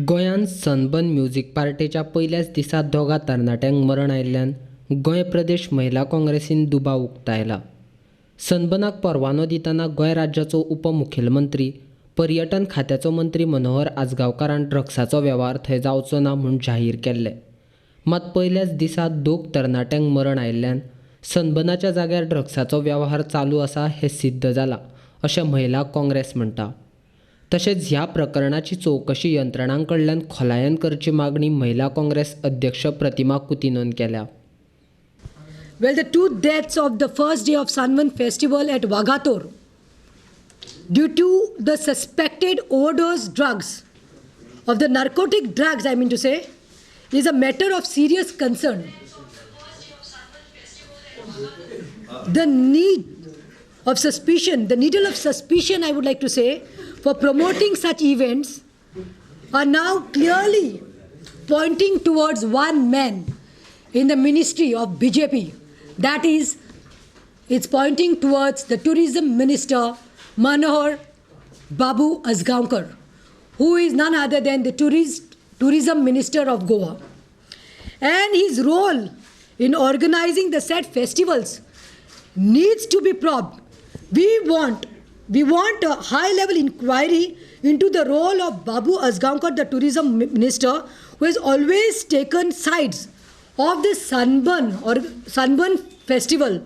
गोंयांत sunburn music पार्टेच्या पयल्याच दिसा दोगां तरणाट्यांक मरण आयिल्ल्यान गोंय प्रदेश महिला काँग्रेसीन दुबाव उक्तायला. सनबर्नाक परवानो दितना गोंय राज्याचो उपमुखेलमंत्री, पर्यटन खात्याचो मंत्री मनोहर आजगांवकारान ड्रग्साचो वेव्हार थंय जावचो ना म्हूण जाहीर केल्लें. मात पयल्याच दिसा दोग तरणाट्यांक मरण आयिल्ल्यान सनबर्नाच्या जाग्यार ड्रग्साचो वेव्हार चालू आसा हें सिद्ध जालां अशें महिला काँग्रेस म्हणटा. तशेंच ह्या प्रकरणाची चवकशी यंत्रणां कडल्यान खोलायेन करची मागणी महिला काँग्रेस अध्यक्ष प्रतिमा कुतिन्होन केल्या. Well, the two deaths of the first day of Sunburn Festival at Vagator due to the suspected overdose drugs, of the narcotic drugs, I mean to say, is a matter of serious concern. The need of suspicion, the needle of suspicion, I would like to say, for promoting such events are now clearly pointing towards one man in the ministry of BJP. That is, it's pointing towards the tourism minister Manohar Babu Azgaonkar, who is none other than the tourism minister of Goa. And his role in organizing the said festivals needs to be probed. We want a high level inquiry into the role of Babu Azgaonkar, the tourism minister, who has always taken sides of the Sunburn or Sunburn festival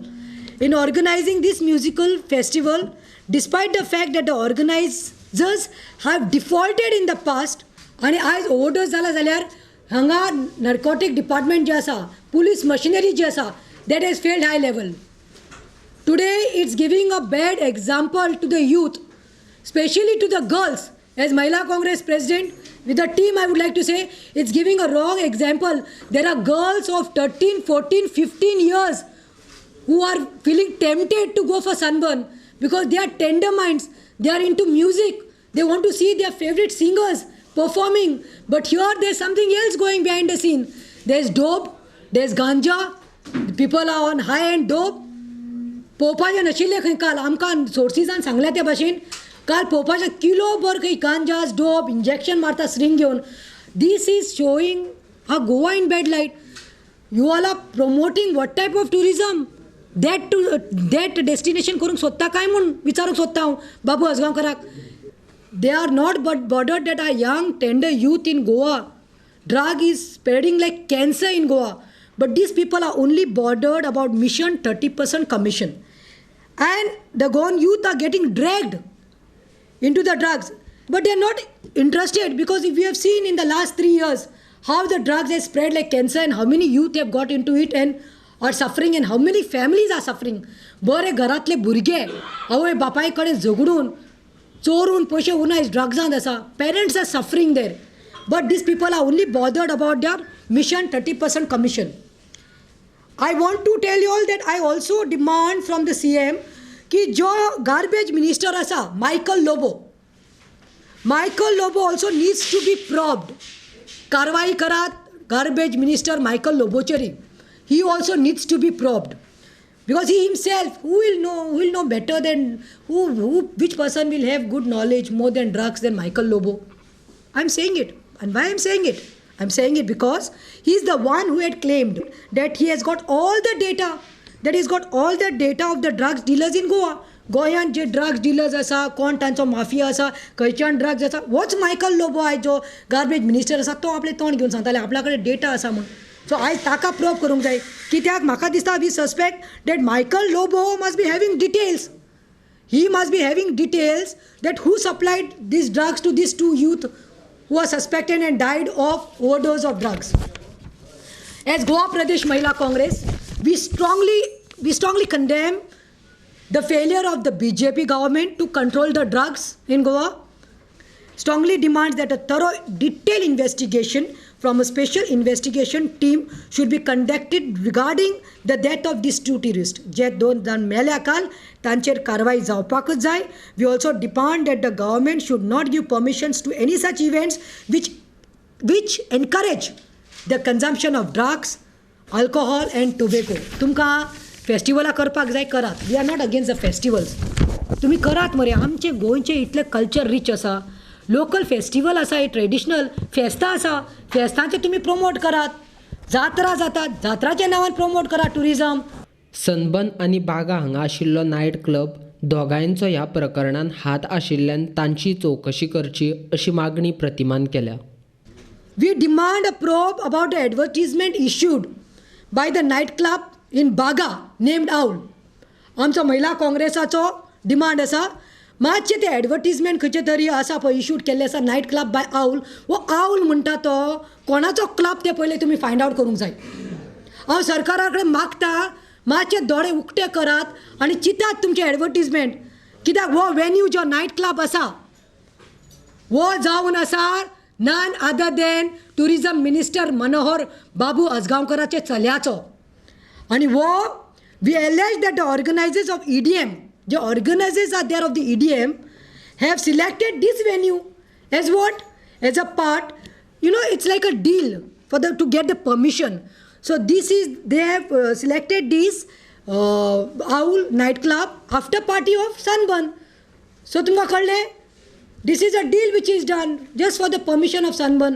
in organizing this musical festival, despite the fact that the organizers have defaulted in the past. आनी आयज overdose जाला जाल्यार हांगा नर्कोटीक department जें आसा, police machinery जी आसा, that has failed high level. Today it's giving a bad example to the youth, specially to the girls. As Mahila Congress president with the team, I would like to say it's giving a wrong example. There are girls of 13, 14, 15 years who are feeling tempted to go for sunburn because they are tender minds, they are into music, they want to see their favorite singers performing. But here there's something else going behind the scene. There's dope, there's ganja, people are on high-end dope. पोवपाचें नाशिल्लें खंय काल आमकां सोर्सीसान सांगल्या त्या भाशेन काल पोवपाचें किलो भर खंय गांजा डोप इंजेक्शन मारता सिरिंज घेवन. This is showing a Goa in bad light. You all are promoting what type of tourism? That to that destination करूंक सोदता काय म्हूण विचारूंक सोदता हांव बाबू आजगांवकाराक. They are not but bothered that our young tender youth in Goa, drug is spreading like cancer in Goa, but these people are only bothered about mission 30% commission, and the Goan youth are getting dragged into the drugs, but they are not interested because if we have seen in the last 3 years how the drugs have spread like cancer and how many youth have got into it and are suffering and how many families are suffering. बरे घरांतले भुरगे आवय बापाय कडेन झगडून चोरून पयशे उरना ड्रग्सांत आसा. Parents are suffering there, but these people are only bothered about their mission 30% commission. I want to tell you all that I also demand from the CM की जो गार्बेज मिनिस्टर आसा Michael Lobo, Michael Lobo also needs to be probed. कारवाई करात garbage minister Michael लोबोचेरी. He also needs to be probed because he himself, who will know better than who which person will have good knowledge more than drugs than Michael Lobo? I am saying it. And why I am saying it? I am saying it because he is the one who had claimed that he has got all the data, that he's got all the data of the drugs dealers in Goa. गोंयांत जे drugs dealers आसा, कोण तांचो mafia आसा, खंयच्यान drugs आसा, होच Michael Lobo आयज जो गार्बेज मिनिस्टर आसा तो आपलें तोंड घेवन सांगताले आपल्या कडेन डेटा आसा म्हूण. सो आयज ताका प्रोब करूंक जाय. कित्याक म्हाका दिसता we suspect that Michael Lobo must be having details. He must be having details that who supplied these drugs to these two youth who are suspected and died of overdose of drugs. As Goa Pradesh Mahila Congress, we strongly condemn the failure of the BJP government to control the drugs in Goa. Strongly demands that a thorough, detailed investigation from a special investigation team should be conducted regarding the death of these two tourists. जे दोन जाण मेल्या काल तांचेर कारवाई जावपाकच जाय. We also demand that the government should not give permissions to any such events which encourage the consumption of drugs, alcohol and tobacco. तुमकां फेस्टिवलां करपाक जाय, करात. We are not against the festivals. तुमी करात मरे. आमचे गोंयचे इतले कल्चर रीच आसा. लोकल फेस्टिवल आसा, हे ट्रेडिशनल फेस्तां आसा, फेस्तांचें तुमी प्रमोट करात, जात्रा जातात, जात्राच्या नांवान प्रमोट करात ट्युरिजम. सनबर्न आनी बागा हांगा आशिल्लो नायट क्लब दोगांयचो ह्या प्रकरणांत हात आशिल्ल्यान तांची चवकशी करची अशी मागणी प्रतिमान केल्या. We demand a probe about the advertisement issued by the night club in Baga named Owl. आमचो महिला काँग्रेसाचो डिमांड आसा, मातशें तें एडवर्टीजमेंट खंयचे तरी आसा पळय इशूड केल्लें आसा नायट क्लब बाय आउल, हो आउल म्हणटा तो कोणाचो क्लब तें पयलें तुमी फायंड आवट करूंक जाय. हांव सरकारा कडेन मागता मातशे दोळे उक्ते करात आनी चिंतात तुमचें एडवर्टीजमेंट, कित्याक हो वेन्यू जो नायट क्लब आसा हो जावन आसा none other than tourism minister Manohar Babu अजगांवकराचे चल्याचो. आनी हो we allege that the organisers of EDM, J organisers are there of the EDM have selected this venue as what, as a part, you know, it's like a deal for the to get the permission. So this is, they have selected this Owl night club after party of Sunburn. So तुमकां कळ्ळें, this is a deal which is done just for the permission of Sunburn.